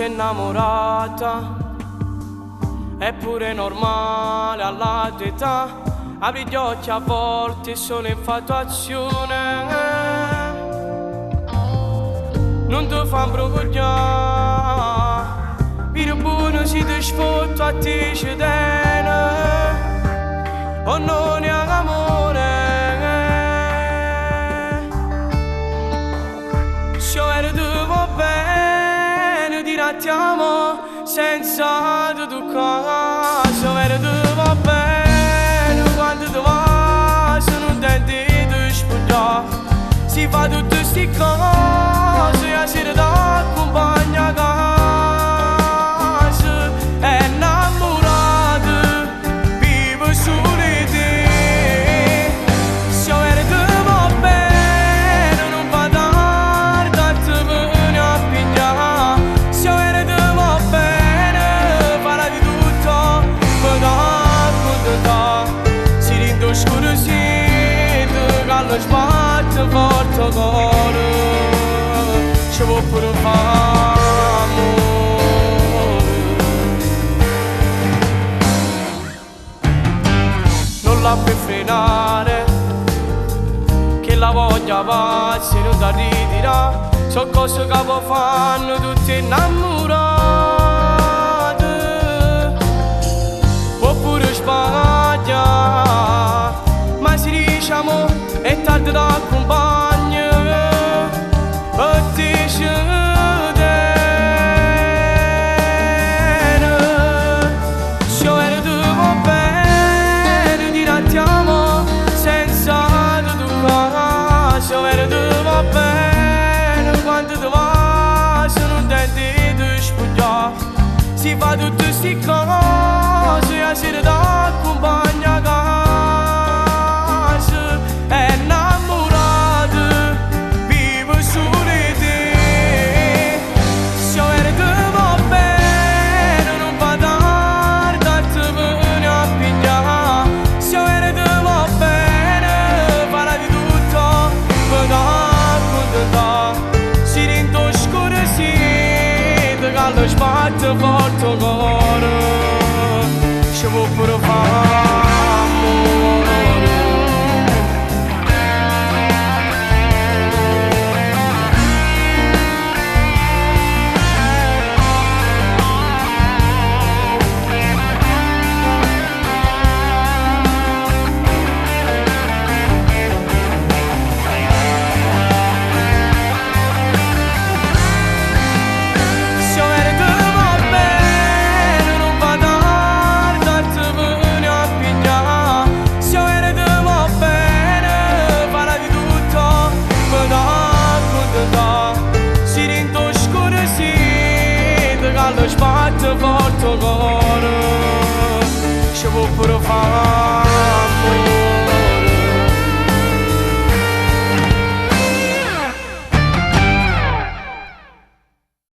Sei innamorata, è pure normale alla tua età. Apri gli occhi, a volte sono infatuazione. Non ti fa imbrogliare, Vire buono si ti sfotto a te ci tiene, o non è amore. Se ero ti va bene, dirà ti amo senza ti toccare. Se ero ti va bene, quando ti va, se non tenti di sfogliare. Si fa tutte queste cose, la sera t'accompagna a casa. È innamorato, vive solo di te. Se ero ti va bene, non va tardi a te venire a pigliare. Se ero ti va bene, farà di tutto per t'accontentare. Si dentro scuro siete, che allo sbatte forte cuore, ci può pure fare amore. Non la puoi frenare, che la voglia va, se non ti ritira. So cose che poi fanno tutti innamorati. Oppure sbaglia, ma si dice amore è tardi t'accompagna e ti ci tiene. Se ero ti va bene, dirà ti amo senza ti toccare. Se ero ti va bene, quando ti va, se non tenti di sfogliare. Si fa tutte queste cose, la sera t'accompagna a casa. È innamorato, vive solo di te. Se ero ti va bene, non va tardi a te venire a pigliare. Se ero ti va bene, farà di tutto per t'accontentare. Si dentro scuro siete, che allo sbatte forte cuore,